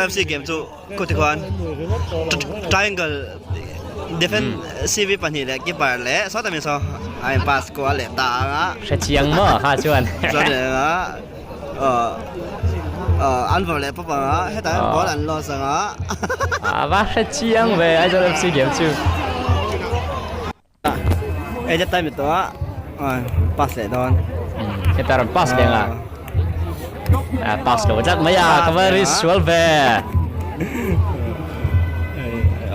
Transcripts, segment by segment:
FC game chu khuti khuan triangle defend CV pahnih leh keeper leh sawta mi saw a in pass kual leh ta ang a. Hrechiang maw kha chuan. Chuan leh ang a an vawrh leh pawp ang a hetah hian ball an loss ang a. A va hrechiang ve Aizawl FC game chu. Ei that time tawh a pass leh dawn. Heta rawn pass leh ang a. Pass lo tlat mai a ka va ri sual ve.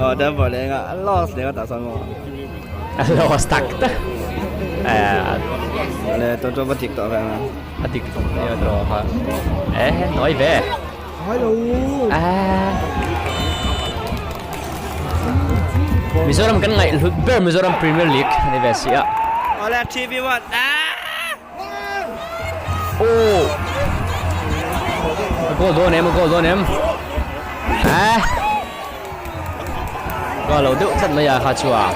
Aw dan vawrh leh ang a loss leh ang a tah chuan maw. A loss tak tak. Le tawng tawng va dik tawh ve ang a. A dik tawh nia tawh kha. E nawi ve. Mizoram kan ngaih hlut ber Mizoram Premier League a ni ve si a. Awle TV1 Oh. A goal dawn em a goal dawn em. Eh. Goal lo deuh tlat mai a kha chu a.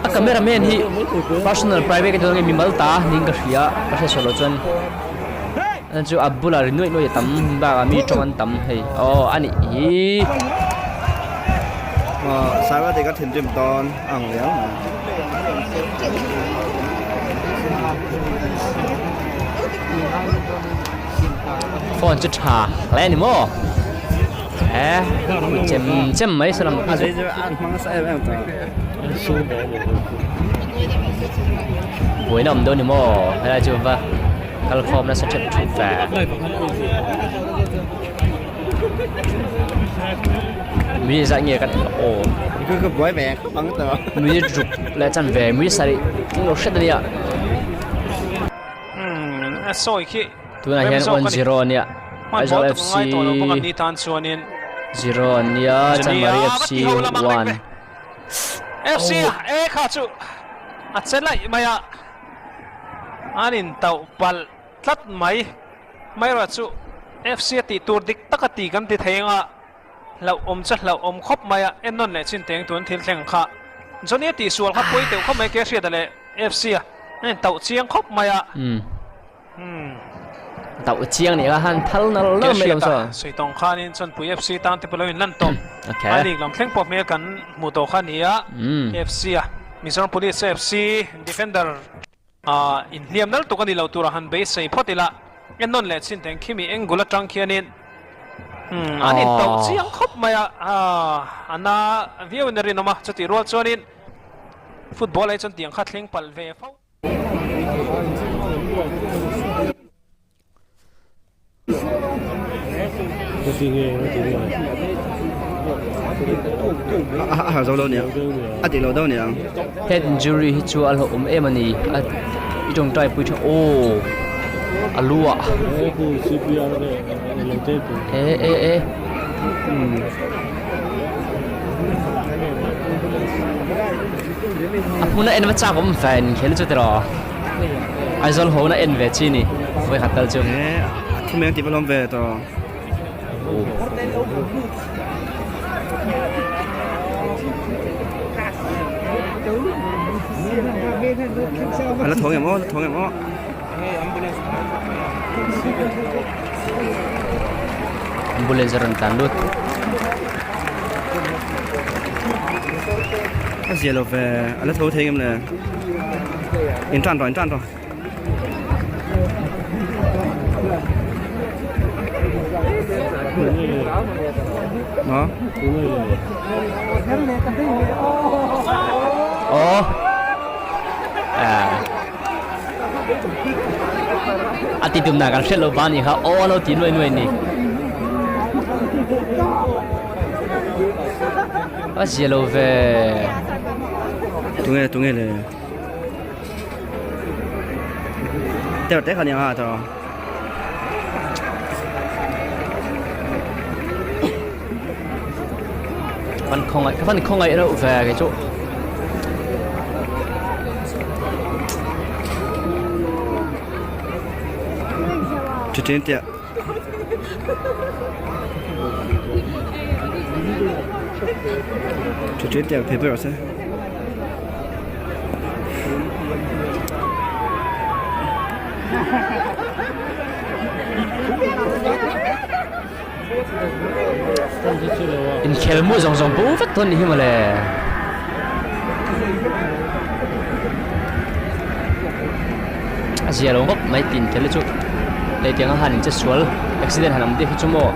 A camera man hi personal private ka ti mimal ta niin ka hria ka hre sawi loh chuan a chu a bulah ri nuaih nuaih a tam bakah mi tawng an tam hei aw a nih hi. Phone chu tha hle a ni maw he chem chem mai salam buaina awm dawn ni maw helai chu va kal khawm nasa thep thup ve mi zat nge kan aw mi ruk leh chan ve mi sarih englo hret ania. Tunah hian 1-0 a nia Aizawl FC 0 an nia Chanmari FC 1 FC e kha chu a che laih mai a an in tauh palh tlat mai mai erawh chu FC a tih tur dik tak a ti kan ti thei anga hlauh awm chu hlauh awm khawp mai a en nawn leh chin teng tun thil thleng kha Johnny a tihsual kha pawi teuh khawp mai ke hriat a leh FC a an in tauh chiang khawp mai a. Tauh chiang nih kha han thal nal nal mai lo saw. Sui tawng khanin Chawnpui FC tan te pawh lo in lan tawh. A league lam thleng pawh hmel kan hmuh tawh kha a ni a. FC a Mizoram Police FC defender inhliam nal tuk a ni lo tura han beisei phawt ila en nawn leh chin teng khimi angle atang khianin an in tauh chiang khawp mai a. A na viau in a rinawm a, chutih rual chuanin football ah hi chuan tiang kha thleng palh ve fo. Head injury hi chu a hlauhawm em a ni a i tawngtai pui tha aw a lu ah e e e A hmun a en va chak awm fan khel chu tiraw Aizawl ho na en ve chi ni vawi khat tal chu. A thi mai ang tih va hlawm ve tawh. A la tho ngem aw, la tho ngem aw. Ambulance a rawn tlan lut. A zia lo ve, a la tho thei ngem le. In tan rawh, in tan rawh. Maw? Aw. Ah. A ti tum na kan hriat lo ba ni kha aw a lo ti nuai nuai ni. A zia lo ve. Tunge tunge le. Tero te kha ni a to. Kan khawngaih ka van khawngaih reuh ve kei chu. Chitin tia. Thu ṭe tiang phei ber rawh se. Inkhel mu zawng zawng bo vek dawn ni hi mawle. A zia lo ngawt mai tin tel hi chu lei tiang a han in che sual accident han awm te hi chu maw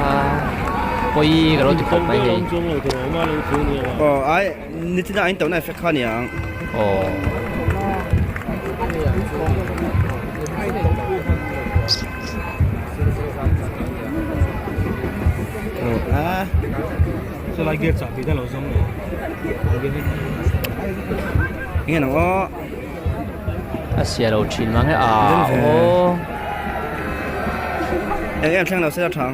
ah pawi ka lo ti khawp mai hei. Aw ai nichina a in tawhna effect kha a ni ang. Aw. Enge nang aw. A sia lo thin mang e a aw. Eng em thleng lo se a tha.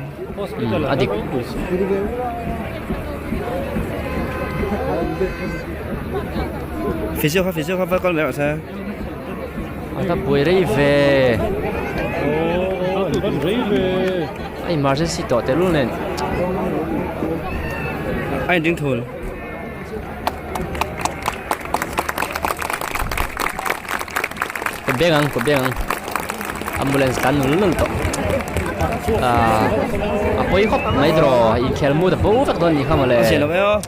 A dik. Physio kha physio kha va kal mai rawh se. A ta buai rei ve. A emergency tawh tehlul nen. A inring thul. Ka beng ang ka beng ang ambulance tlan nul nul tawh ah a pawi khawp mai tawh inkhel mut a bo vek dawn ni kha mawle. A chian lo e aw.